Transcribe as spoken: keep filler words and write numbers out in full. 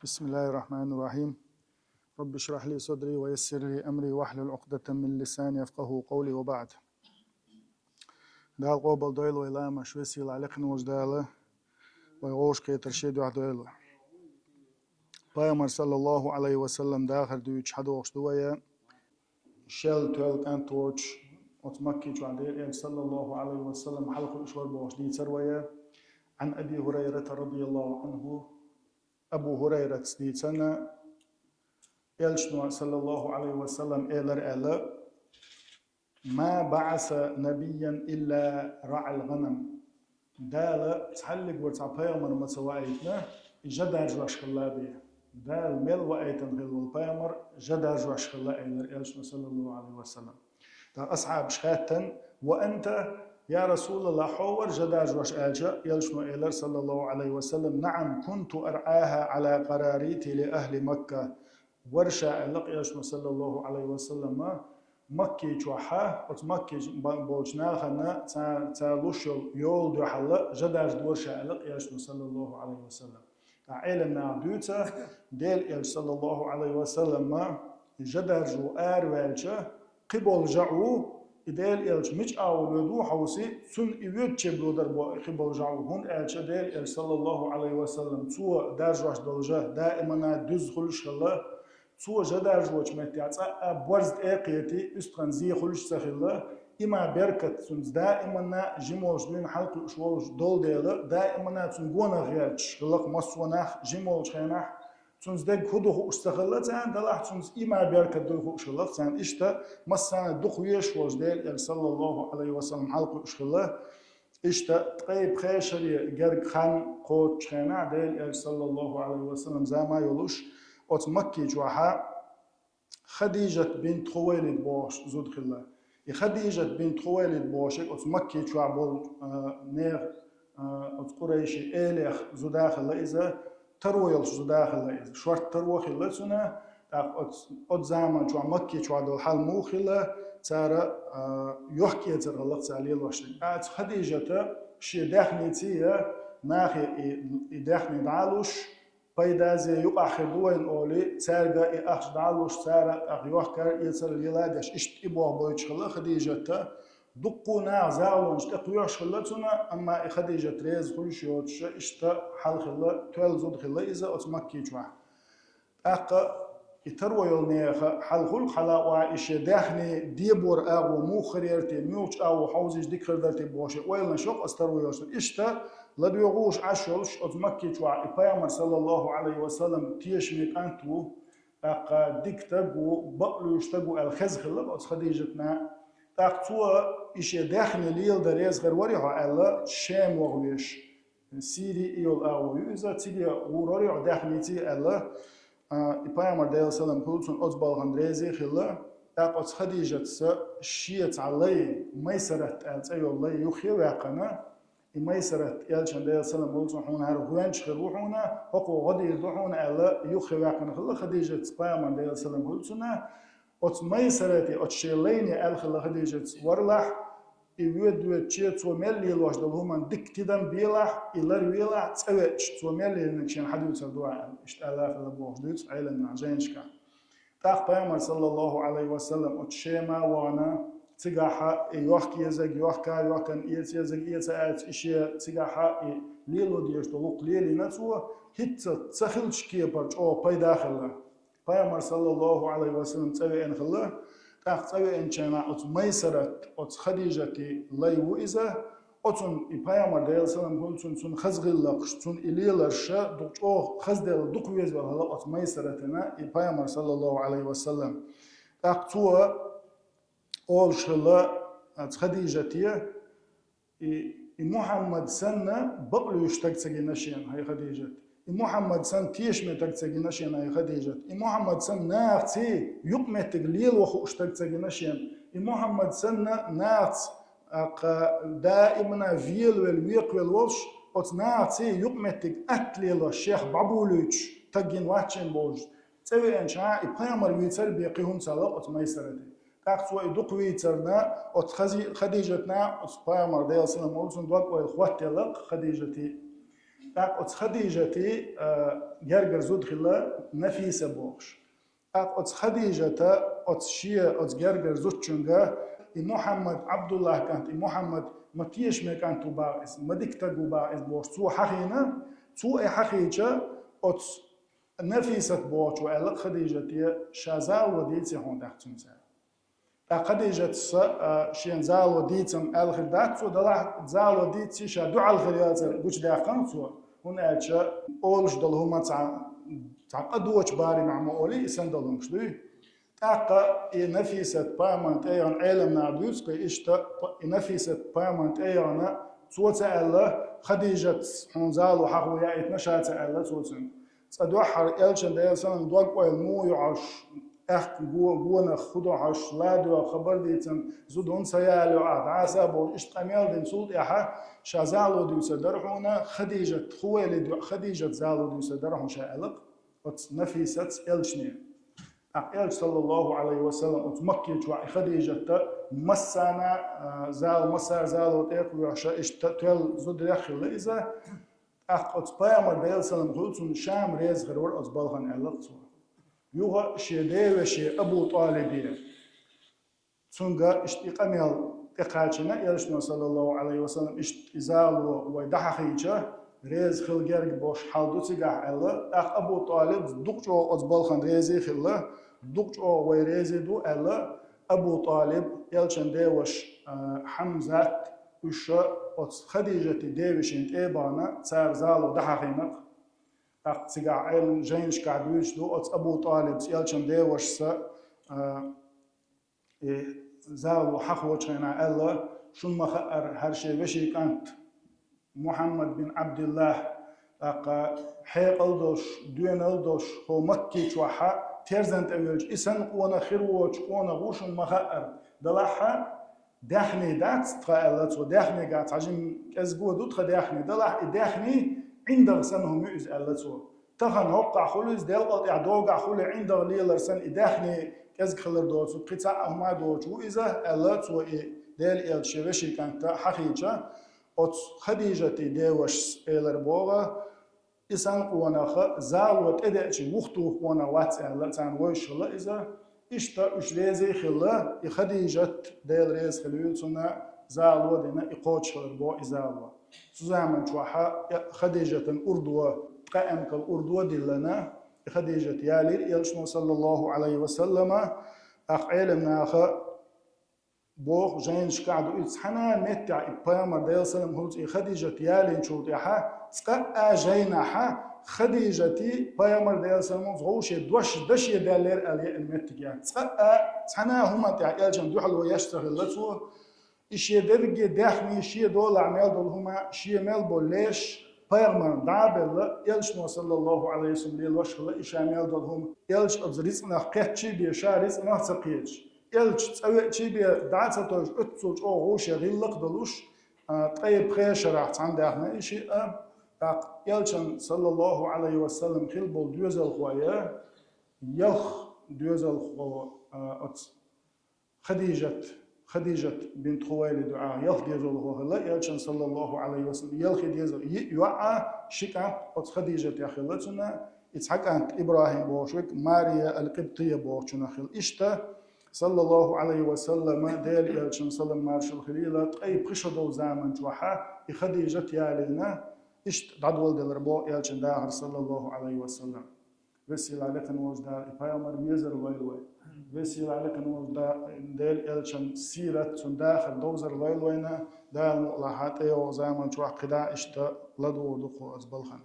بسم الله الرحمن الرحيم. رب اشرح لي صدري ويسر لي أمري واحلل عقدة من لساني يفقهوا قولي وبعد. Дала къобал дойла вай ламазаш, веза-сийлахь, лекха волчу Дала вай вовшахкхетар шен дуьхьа дойла. Пайхамар, саллаллаху Ӏалайхи ва саллам, дахар дуьйцуш хьадогӀуш ду вай, шел-тоьлла кӀант воцуш, оцу Макки чохь Делан Элча, саллаллаху Ӏалайхи ва саллам, хьалакхуьуш вара бохуш дийцира вай. Ӏан Аби Хурайрата, радияллаху Ӏанху, Абу Хурайрас дийцина, Элчано, саллаллаху Ӏалайхи ва саллам, элира аьлла: «Ма баӀаса набийян илла раӀал гӀанам». Дала цхьаллиг вара цхьа пайхамар ма ца ваийтина, и жа даржош хилла бен. Дала мел ваийтина хилла волу пайхамар жа даржош хилла, элира Элчано, саллаллаху Ӏалайхи ва саллам. ТӀаккха асхьабаша хаьттина: «Ва анта, я Расулаллах, хьо вара жа даржош?» аьлча, Элчано элира, саллаллаху Ӏалайхи ва саллам: «НаӀам, кунту арӀаха Ӏала къарарити ли ахли Макка». Вара ша аьлла Элчано, саллаллаху Ӏалайхи ва саллама, Макки чохь, оцу Макки бо-, болчу нахана цара, цара луш йолу йола дуьхьал жа даржадора ша аьлла Элчано, саллаллаху Ӏалайхи ва саллам. ТӀаккха Ӏелам наха дуьйцу, Делан Элча, саллаллаху Ӏалайхи ва саллама, жа даржо араваьлча, кхиболу жа ву, и Делан Элча мича агӀор воьду хьовса, цунна и воьдуче бедар бу кхиболу жа ву, хӀунда аьлча Делан Элча, саллаллаху Ӏалайхи ва саллам, цо даржош долу жа даимана дуьзза хуьлуш хилла, цо жа даржочу меттехь цкъа а борз тӀе а кхетий, уьстагӀан зе хуьлуш ца хилла, и ма беркат цуьнца даимана жима волчу дуьйна хьалакхуьуш волуш долу дела, даимана цуьнан гонах гӀерташ хилла массо а нах жима волчу хенахь, цуьнца дерг хӀун ду хууш ца хилла царна, делахь цуьнца и ма беркат дуй хууш хилла царна. Иштта массарна дукха везаш волчу Делан Элча, саллаллаху Ӏалайхи ва саллам, хьалакхуьуш хилла. Иштта ткъе пхеа шаре герга хан кхочучу хенахь, Делан Элча, саллаллаху Ӏалайхи ва саллам, зама йолуш, оцу Макки чохь Хадижат бинт Хувайлид бохуш зуда хилла. И Хадижат бинт Хувайлид бохуш оцу Макки чохь болу, а, нехан, а, оцу къурайшийн элех зуда хилла иза, таро йолуш зуда хилла иза. Шортта таро хилла цуьнан, тӀаккха оцу, оцу заман чохь Макки чохь долу хьал муха хилла, цара, а, йохка-эцар хилла цара лелош дерг. Ткъа оцу Хадижата шен даьхниций а, нахе и, и даьхни дӀа а луш, пайдазе юкъахь хир ду вайна олий, цаьрга и ахча дӀа а луш, цара тӀаккха йохкар а, эцар а лела а деш, иштта и болх бойтуш хилла Хадижата. Дуккха а наха загӀалонаш тӀекхоьхьуш хилла цуьнан, амма и Хадижат реза хуьлуш йоцуша, иштта хьал хилла, тоьлла зуда хилла иза оцу Макки чохь. ТӀаккха и таро йолу нехан хьал хуьлу хьала а, и шен даьхни дебора агӀо муха хир яра те, муьлхачу агӀо хьовзийча дика хир дара те бохуш ойланаш йоккху оцу таро йолчун. Иштта ладоьгӀуш Ӏаш йолуш оцу Макки чохь и Пайхамар, саллаллаху Ӏалайхи ва саллам, тешаме кӀант ву, тӀаккха дика стаг ву, бакълуьйш стаг ву аьлла хезна хилла оцу Хадижатна. ТӀаккха цо и шен даьхни леладан реза хир варий хьо аьлла, Шема ваха веш. Сири йолу агӀо ю иза, цига гӀур варий хьо даьхниций аьлла, а, и Пайхамар, Делан салам хуьлу цунна, оцу балхана реза а хилла. ТӀаккха оцу Хадижатас шен цхьа лай, Майсарат аьлла цӀе йолу лай юххе а ваьккхина, и Майсарат, Элчан, Делан салам хуьлу цунна, хьуна хӀара гӀоьнча хир ву хьуна, хӀокхо гӀо дийр ду хьуна аьлла, юххе ваьккхина хилла Хадижатас Пайхамарна, Делан салам хуьлу цунна. Оцу Майсарате, оцу шен лайне аьлла хилла Хадижатас: варлахь, и воьду-воьдуче цо мел лелош долу хӀуманна дика тидам белахь, и ларвелахь, цӀа веача, цо мел лелийнарг шена хьадуьйцур ду ахь аьлла. Иштта аьлла хилла бохуш дуьйцу Ӏеламнаха жайнашкахь. ТӀаккха Пайхамар, саллаллаху Ӏалайхи ва саллам, оцу Шема а вахана, цигахь и йохка езарг йохка, йохкарг эца езарг эца аьлча, и шен цигахь и лело дезаш долу гӀуллакх лелийна цо, хӀинца ца хиллачу кепара чӀогӀа пайда а хилла. Пайхамар, саллаллаху Ӏалайхи ва саллам, цӀа веана хилла. ТӀаккха цӀа веанчу хенахь оцу Майсарат, оцу Хадижатан лай ву иза. Оцунна и Пайхамар, Делан салам хуьлу цунна, цунна хаза гӀиллакхаш, цунна и леларш дукха чӀогӀа хазделла, дукха везавелла хилла оцу Майсаратана и Пайхамар, саллаллаху Ӏалайхи ва саллам. ТӀаккха цо олуш хилла оцу Хадижате: И, и Мухьаммад санна бакълуьйш стаг ца гина шена, хӀай Хадижат. И Мухьаммад санна тешаме стаг ца гина шена, хӀай Хадижат. И Мухьаммад санна нахаца юкъаметтиг лело хууш стаг ца гина шена. И Мухьаммад санна нахаца, а, кха, даимана велавелла, векхавелла волуш, оцу нахаца юкъаметтиг атта лелош, шех бӀобулуьйтуш стаг гина вац шена бохуш. ЦӀа веанчохь и Пайхамар вийцар бен кхин хӀума ца ло оцу Майсарате. ТӀаккха цо и дукха вийцарна, оцу Хази-, Хадижатна, оцу Пайхамар, Делан салам хуьлу цунна, дог-ойла хӀоттаелла Хадижате. ТӀаккха оцу Хадижати, а, гергара зуда хилла Нафиса бохуш. ТӀаккха оцу Хадижата оцу шен оцу гергара зудчуьнга: «И Мухьаммад, Ӏабдуллахь кӀант, и Мухьаммад ма тешаме кӀант ву бах иза, ма дика стаг ву бах иза», — бохуш, цо хьахийна. Цо и хьахийча, оцу Нафисат бохучо аьлла Хадижате: «Ша зало дийций хьуна тӀаккха цуьнца?» ТӀаккха Хадижатас, а, шена зало дийцам аьлла хир дац цо, делахь зало дийций, ша дуьхьал хир яцара гучудаьккхина цо, хӀунда аьлча олуш долу хӀума цхьа, цхьа къа доцучу барамехь ма олий, и санна долу хӀумаш дуй. ТӀаккха и Нафисат пайхамарна тӀе яхана, Ӏеламнаха дуьйцу-кх, иштта и Нафисат пайхамарна тӀе яхана, цо ца аьлла, Хадижатас хьуна зало хьахо яийтина, ша ца аьлла цо цуьнга. Цкъа дуьххьара элчан Делан салам дог-ойла муха ю хьожуш, аьхка го-, гонах хӀун до хьожуш, ладоьгӀу хабар дийцина, зуда хӀунда ца ялайо ахь, дӀаса а бохуш, иштта къамел дина, цул тӀаьхьа ша зало дуьйцур дара хьуна, Хадижат, Хувайлид йоӀ Хадижат зало дуьйцур дара хьуна ша аьлла-кх оцу Нафисатас элчане. ТӀаккха элча, саллаллаху Ӏалайхи ва саллам, оцу Макке чохь и Хадижата массарна, а, зал-, массара зало тӀе а кхоьхьуш, иштта тоьлла зударах хилла иза. ТӀаккха оцу пайхамар, Делан салам хуьлда цунна, Шам реза хир вара оцу балхана аьлла-кх цо. Юха шен девеше Абу ТӀалибе. Цуьнга иштта и къамел тӀекхачийна элчано, саллаллаху Ӏалайхи ва саллам, иштта и зало вай дӀахьахийча, реза хила герга бохуш хьал ду цигахь аьлла. ТӀаккха Абу ТӀалиб дукха чӀогӀа оцу балхана реза а хилла, дукха чӀогӀа вай реза ду аьлла, Абу ТӀалиб, элчан деваша, а, Хьамзат, уьш оцу Хадижатан девешина тӀе а бахана, цара зало дӀахьахийна-кх. ТӀаккха цигахь Ӏелам жайнашкахь дуьйцуш ду, оцу Абу ТӀалибас элчан девашас, а, и зало хьахочу хенахь аьлла: «Шуна ма хаьара, хӀара шен вешин кӀант Мухьаммад бин Ӏабдиллахь, тӀаккха хьекъал долуш, доьналла долуш, хӀо Макки чохь терзан тӀе велча, и санна къонах хир воцучу къонах ву, шуна ма хаьара. Делахь а даьхни дац тхан», — аьлла цо. «Даьхнигахь цхьа жима кӀезиго ду тхан даьхни. Делахь и даьхни ӀиндагӀ санна хӀума ю иза», — аьлла цо. «Тахана хӀоккхахь хуьлу иза, делкъал тӀехь догахь хуьлу, ӀиндагӀ лелар санна, и даьхни кӀезиг хилар доцург кхин цхьа а хӀума доцуш ву иза», — аьлла цо и Делан элча шен вешин кӀанта хьахийча. Оцу Хадижатан девашас элира боху: «И санна къонах зало тӀедеъча вухатуху къонах вац», — аьлла, царна вевзаш хилла иза. Иштта уьш реза а хилла, и Хадижат, Дела реза хуьлийла цунна, зало а дина, и кхочушхилира боху и зало. Цу заман чохь Хадижатан урдо, ткъаь эмкал урдо а диллина, и Хадижат ялийра элчано, саллаллаху Ӏалайхи ва саллама. ТӀаккха Ӏелам наха боху, жайнашкахь ду иза, цхьана а меттехь и пайхамар, Делан салам хуьлда цунна, и Хадижат ялийначул тӀаьхьа цкъа а жайнахь Хадижата пайхамар, Делан салам хуьлда цунна, вовше дош даше даьллера аьлла еана меттиг яц. Цкъа а, цхьана а хӀуманна тӀехь элчанна дуьхьало еш ца хилла цо. И шен дерриге даьхни, шен долахь мел долу хӀума, шен мел болу леш пайхамарна дӀа а белла, элчано, саллаллаху Ӏалайхи ва саллам, лелош хилла и ша мел долу хӀума. Элча оцу рицкъанах кхетчий бен, ша рицкъанах ца кхеташ, элча цӀа веачий бен, дӀа а ца товжуш, оццул чӀогӀа вовше гӀиллакх долуш, а, ткъе пхи шарахь цхьаьна даьхна и шиъ а. ТӀаккха элчан, саллаллаху Ӏалайхи ва саллам, хилла болу доьзалхой, ялх доьзалхо, а, оцу Хадижат, Хадижат бинт Хувайлид ю, а, ялх доьзалхо хилла элчан, саллаллаху Ӏалайхи ва саллам, ялх доьзал, йиъ йоӀ а, ши кӀант оцу Хадижатех хилла цунна, и цхьа кӀант ИбрахӀим бохуш верг, Мария ал-Къибтия бохучунах хилла. Иштта, саллаллаху Ӏалайхи ва саллама, Делан элчан салам маршалла хуьлийла, ткъе пхи шо долу заман чохь и Хадижат ялийна, иштта дӀадоладелира боху элчан дахар, саллаллаху Ӏалайхи ва саллам. Весийлахь лекхина волчу Дала и пайхамар везар лойла вай. Весийлахь лекхина волчу Да-, Делан элчан сират, цуьнан дахар довзар лойла вайна, Дала мукъалахь тӀейогӀу заман чохь кхидӀа иштта ладугӀур ду кхо оцу балхана.